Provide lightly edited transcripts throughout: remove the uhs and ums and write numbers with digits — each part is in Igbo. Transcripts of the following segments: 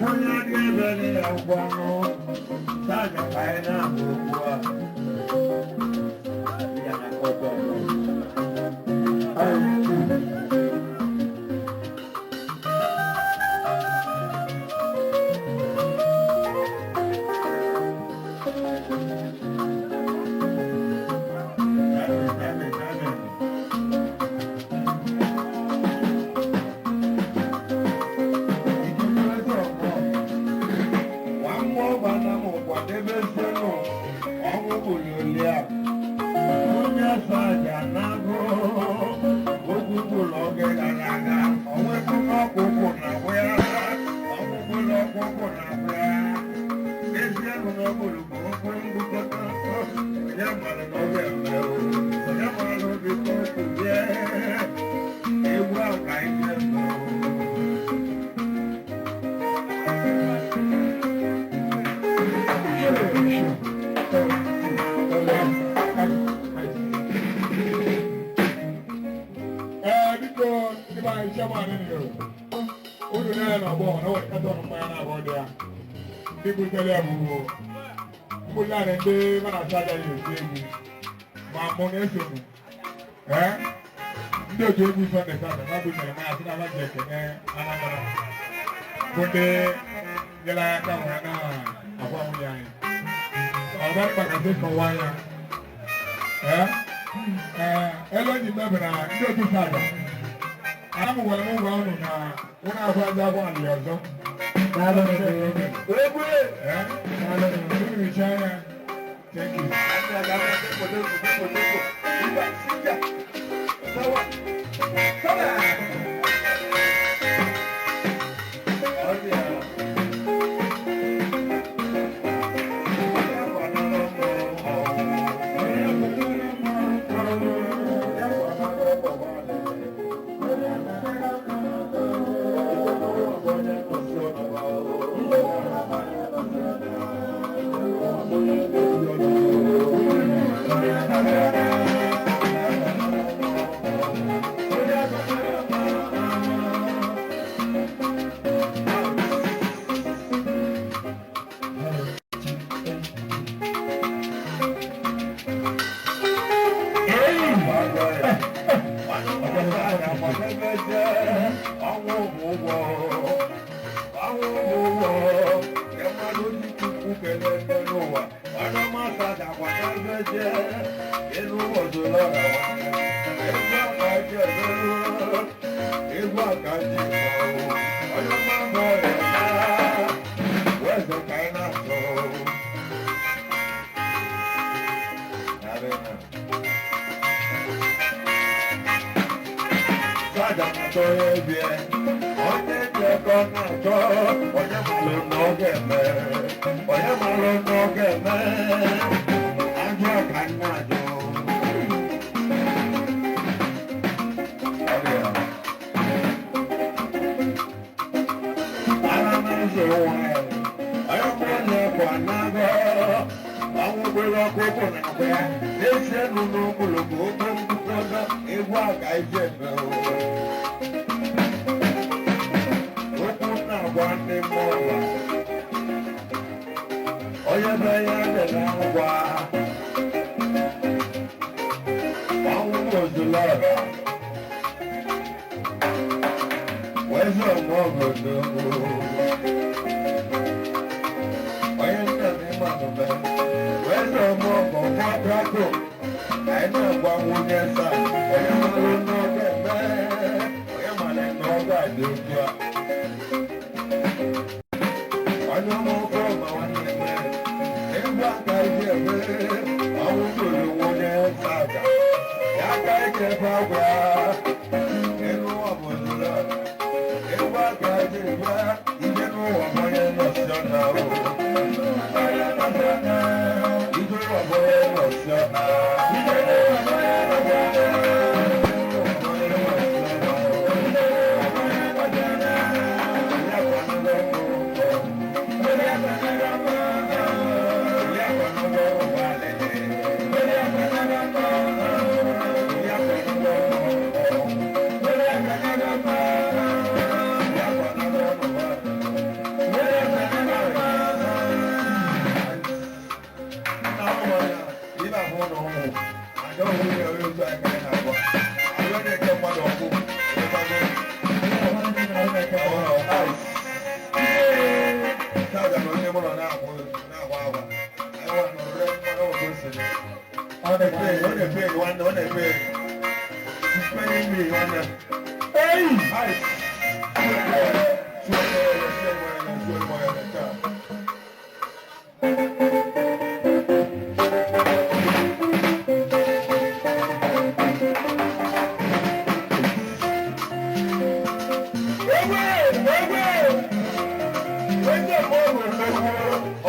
Onye adị ebe niile akwụkwọ anụ, saja ka anyị na-agba okwu a. Ya na ọjọọ ọjọọ. Amen, amen. Onye saja na-agụ okwu gwụrụ oge gara aga, onwekwu n'ọkpụkpụ na ya, ọgwụgwụ n'ọkpụkpụ na ya. Ezienụ n'ọbụrụ bụ okwu ngụkọta, onye mara na ọ ga-eme, onye mara obi ka o kwurie, egwu a ka anyị ga-eme. Ee, biko, ndị be anyị, chairman nọ unu na n'ọgbọ na were carton mmanya na abụọ dị ya. Ndị butere ya bụ mkpụrụ ndị mana asa agaghị eti egwu ma mụ na-eso m. Ee, ndị otu egwu Sunday Sunday ma butere mmanya sị na ha ji ekene Anambra bụ ndị nyere anyị aka wee na-agwa nwunye anyị ọ bụ mkpa ka sị kọwaa ya. Ee ee, elu enyi m bụ na ndị otu saga ana m gwara m gwa unu na ụnụ akwa ndị akwa alị ọzọ. Ee, unu richaa ya. Thank you. Ọnwụ bụ ụgwọ, ọnwụ bụ ụgwọ nke mmadụ ji Chukwu kelee n'ụwa. Onye masa dakwadebe elu ụbọchị lọra, egwu aka ji ebelu, egwu aka ji onye mmadụ ọrịa weze ka anyị na-atụ. Narị Saja na-achọ ya ebie, onye ji ego na-achọ, onye malụ na ọ ga-eme, onye malụ na ọ ga-eme, ajụ ka nna ajụ. Ọrịa. Ana m eze nwanyị, onye mụrụ na-ekwe anago, ọnwụ gbere ọkụkụ na-agba ya, na-esi elu n'ogologo oke mgbukọta, egwu a ka iji eme. Okwu na-agwa ndị mmụọ, onye be ya dị na ngwa ọnwụ ozulọra weze ọmụobodo, onye nna m ịmanụbe weze ọmụọgọ kwadrako, anyị na-agwa nwunye sa, onye malụ n'oge eme, onye mara na ọ ga-adị otu a, onye ọmụọgọ ma nwanne m egwu aka iji eme ọnwụ gburu nwunye saga ya aka iji ebe agwa elu ụwa bụ ozuru egwu aka iji ebe ije n'ụwa bụ onye nọsịọ na o onye nọsịọ na ije ụwa bụ onye nọsịọ na ije n'ụwa bụ onye nọsịọ na onye nọsịọ na onye nọsịọ na ya kwanụgo onye kwanụgo ya kwanụgo ụwa lele onye kwanụgo ya kwanụgo onye kwanụgo ya kwanụgo ụwa. na-epe, ọ na-epe, nwanne, ọ na-epe. It's paining me, nwanne. Hey! Ai.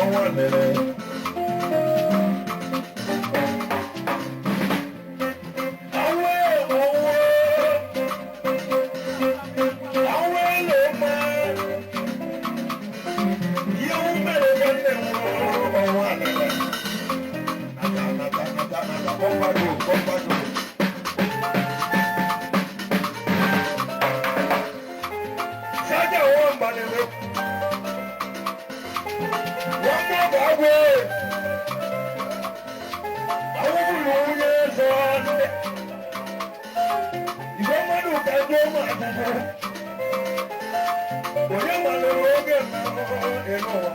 Ọnwa mere. Ọnwa ọnwa. Onye malụrụ oge elu ụwa.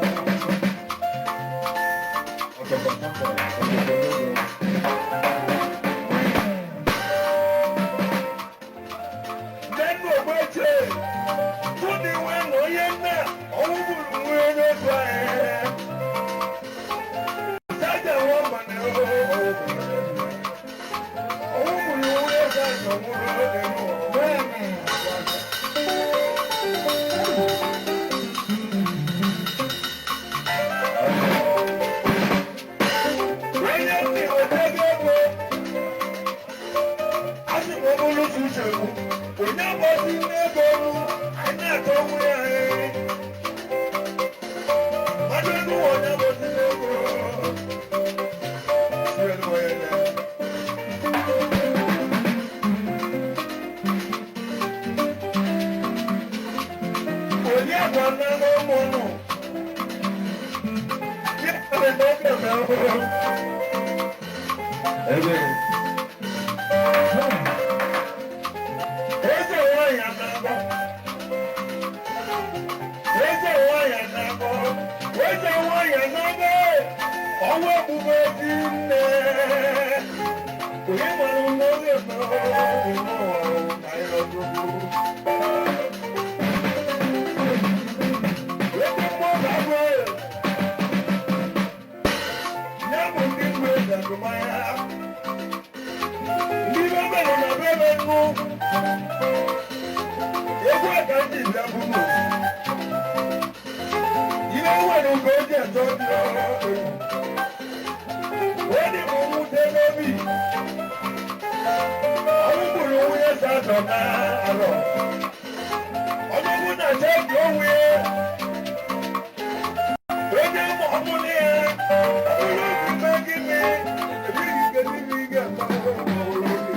Nínú ògbéjì, túnde wẹ́ nà onye nna, ọnwụ gburu nwa onye otu anyị. Sájà wọn mà nà ọnwụ gburu nwa onye otu anyị ọnwụrụ elu ụwa. Onye ntị otego ego, asị m ọ bụrụ ụzọ uche m, onye agbazi nne ego ọrụ, anyị na-achọ onwe ya anyị. Mmadụ ego nwe onye agbazi nne ego. Si elu onye na. Onye agwa nna n'ụmụ ụnụ. Ya mere na ọ ga-eme ọhụrụ. Ebe. Eze nwanyị anabọ. Eze nwanyị anabọ. Eze nwanyị anabọ. Ọnwa ebubo dị nne. Onye mara n'oge Ebe mmụọ ga-abụ ya bụ ndị mgbe eze azụmahịa. Ndị be mere na be be nụ. Egwu a ka ndị bịa bụrụ. Ihe nwere nke o ji achọ dị ọrụ. Ọ dị m mwute n'obi. Ọnwụ gburu nwunye Satọ na arọ. Ọnụgwụ na chebi onwe ya. Onye ọmụlụ ya. Ọbụrụ obi mee gịnị? Ebiri gị kedu ihe ị ga-eme? Ọbụrụ obi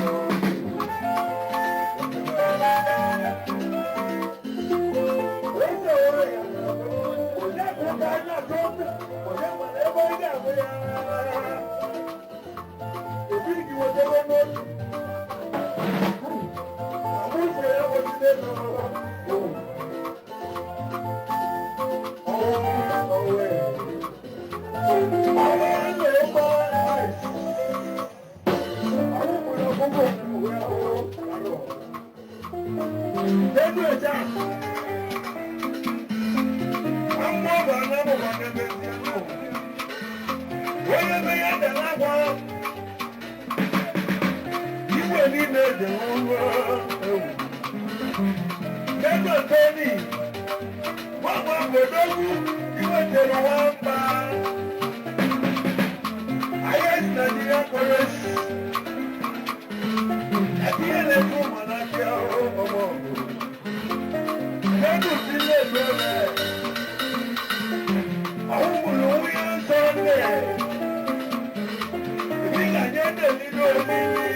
Igwe niile dị n'ụlọ ewu. Lẹ́gbọ̀n tó ní, wọ́n máa gbòdógún ìwé tẹ̀lé wọn pa. Ayé Nàìjíríà kọ́rẹ́sì. Ẹbí ẹlẹ́ fún Mọ̀lákíá ọmọ ọ̀gbọ̀n. Lẹ́dùn sí lè lọ́rẹ̀. Àwọn mùlùmí ń sọ ọ́ Ìbílẹ̀ dẹ̀ nínú omi ní.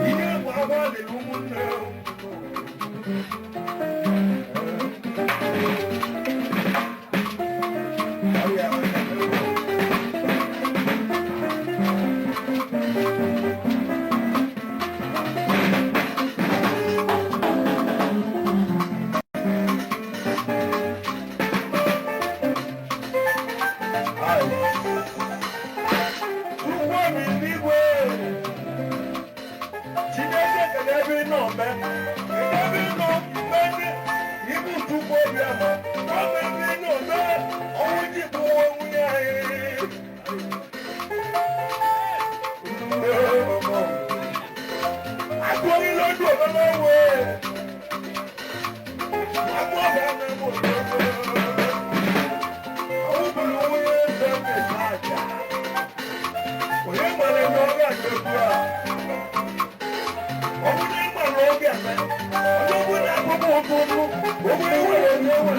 Ihe bụ agwa dị ụmụnne. Abịama ọma ebe na-ome ọnwụ ji bụ nwunye anyị. Agbóyin lójú ọ̀gọ́lọ́wọ́ agbó ọ̀gá mẹ́mú àwọn obìnrin wọ́n yẹ fẹ́ sáàjà òye gbọ́dọ̀ ní ọgá àgbẹ̀kú a ọ̀hún ní gbọ́dọ̀ ọgá mẹ́ ọlọ́gbọ́n ní àkókò òkúrú owó ewé rẹ̀ ní ẹwà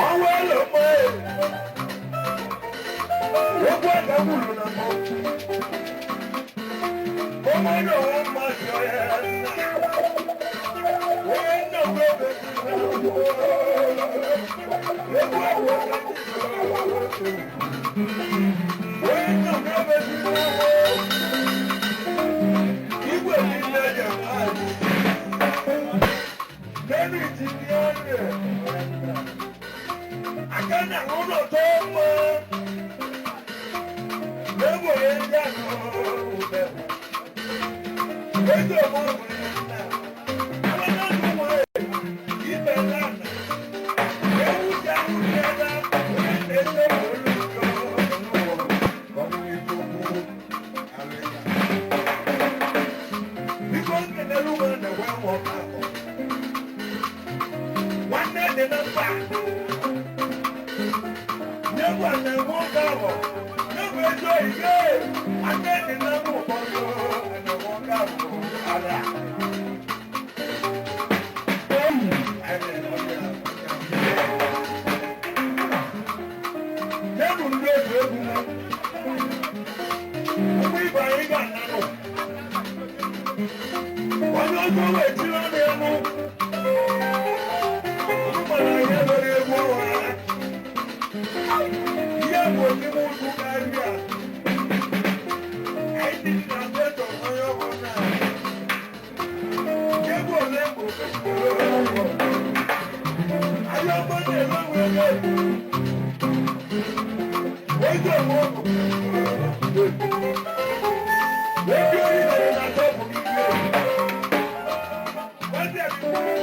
ọnwa ẹlọmọ ẹ ogwu adagburu na mọ ọmọ náà wọn máa sọ ẹ onye nna m ebe egwu awọ onye nna m ebe igwe niile dị lẹ́nu ìtìní ọ̀rẹ́ akẹ́nà lọ́nà tó mọ́ lẹ́wọ̀ yẹn yàtọ̀ ọ̀bẹ. Lẹ́jọ́ ọmọ ọkùnrin náà, àwọn náà tó wọ̀ ẹ́ ibẹ̀ lánàá. Ewu jẹ́ ewu jẹ́ ẹ̀dá, ẹ̀ṣẹ̀ olùkọ́. Bíkọ́ ń kẹ̀lẹ́ ló wọ̀ ẹ̀ wọ́n kà. Nwanne dị na mkpa nyegwa na-enwe oge ahụ nyegwa ezi oyiye nwanne dị na mkpa ụfọdụ na-enwe oge ahụ ala. Nyegwu ndị otu egwu ụmụ ibe anyị ga-ananụ onye otu wee tiri ọnụ ya mụ. Ihe bụ ozigbo ụtụ karịa anyị dị na betọ onye ọbụla egwu ole bụ ahịa ọgbọ na-eme nwere oge ọmụgwọ ebe oyi mere na tọpụ n'igwe eze ebido.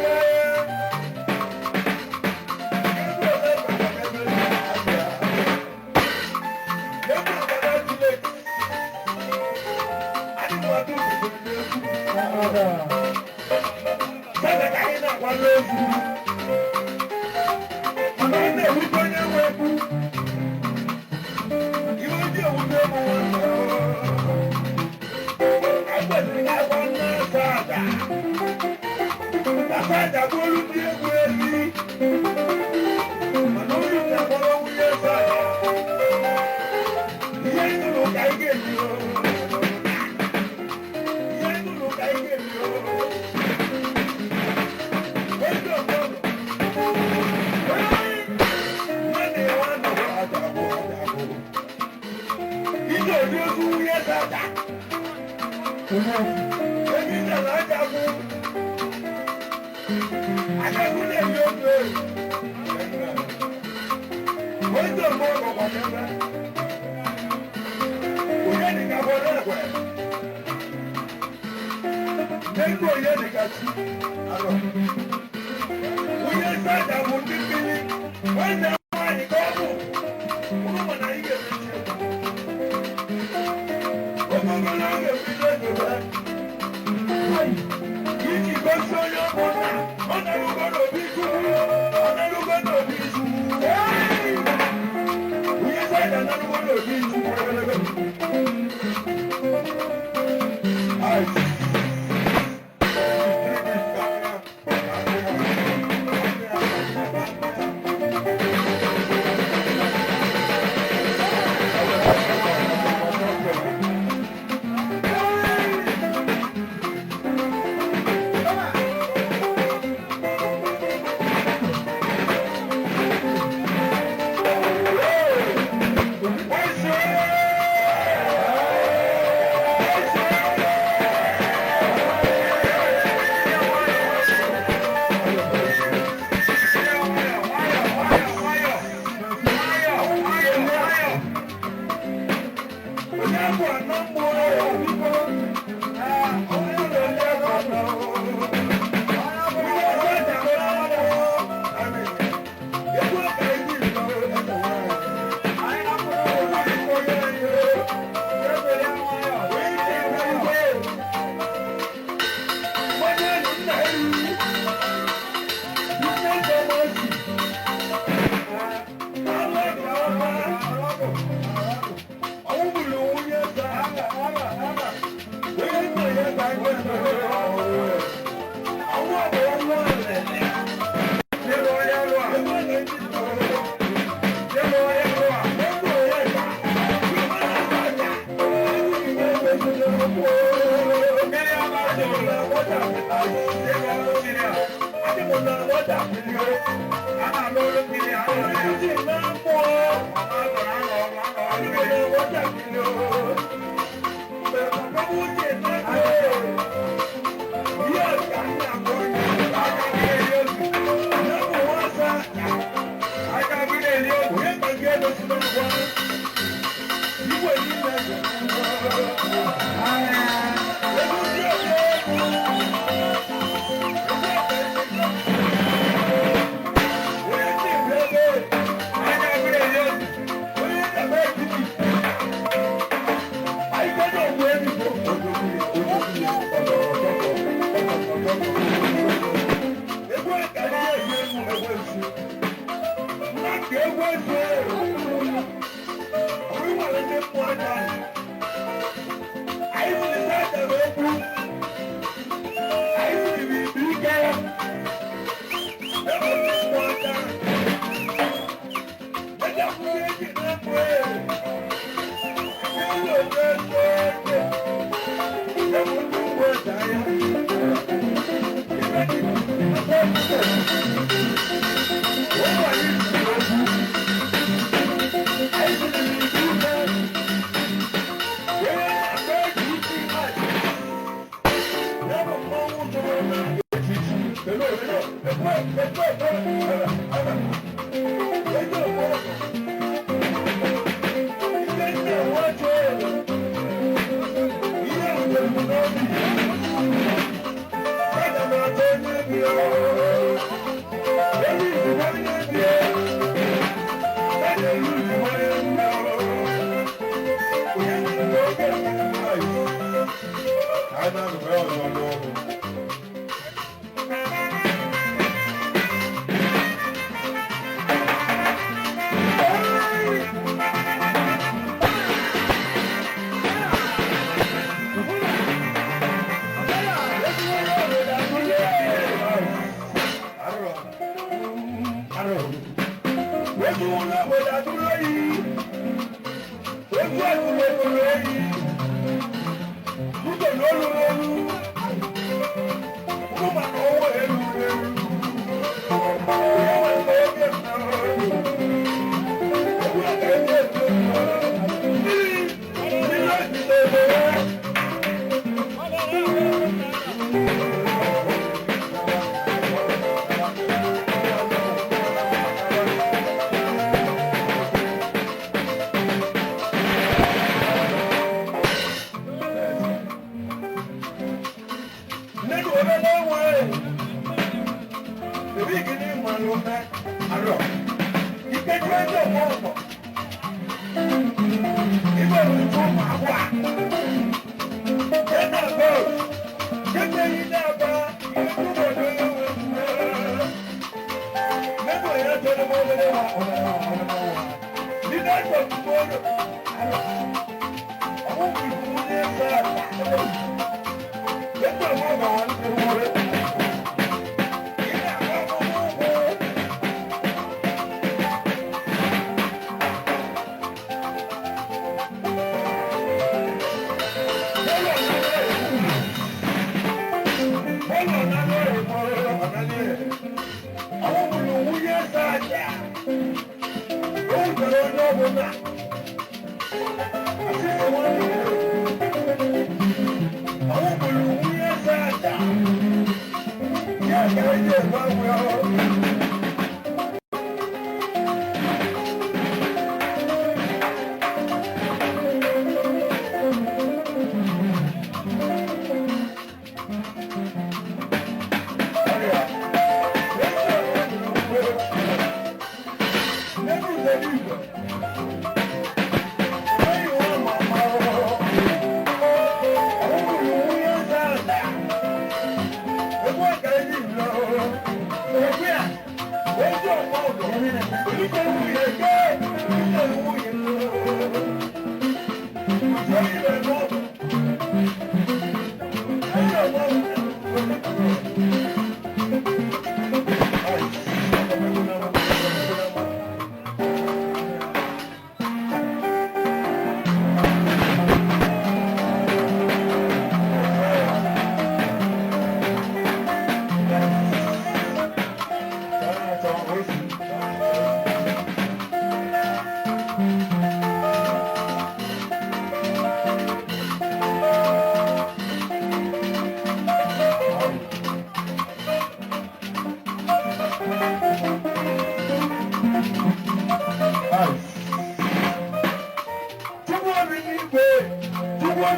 Thank you.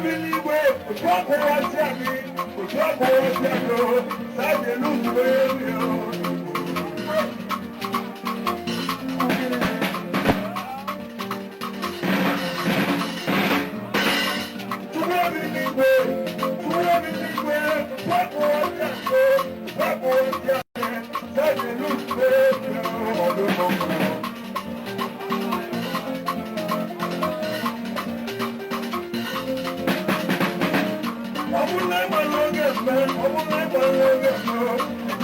bi n'igwe, otu akwụwasị anyị, otu akwụwasị anyị o, sáàjì lùzùwé mi o. Chukwu bi n'igwe, Chukwu bi n'igwe, otu akwụwasị anyị o, otu akwụwasị anyị, sáàjì lùzùwé mi o, ọdún mọ́mọ́. Ọbụna ịgbara oge mgbe, ọbụna ịgbara oge mgbe,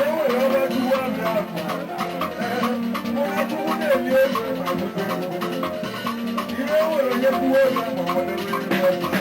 e nwere ọba chukwu abịa akwa. Ee, mụna chukwu na-eli ego ma bute egwu. Ihe e nwere onye kwuo ego ma nwere ihe ọbụla.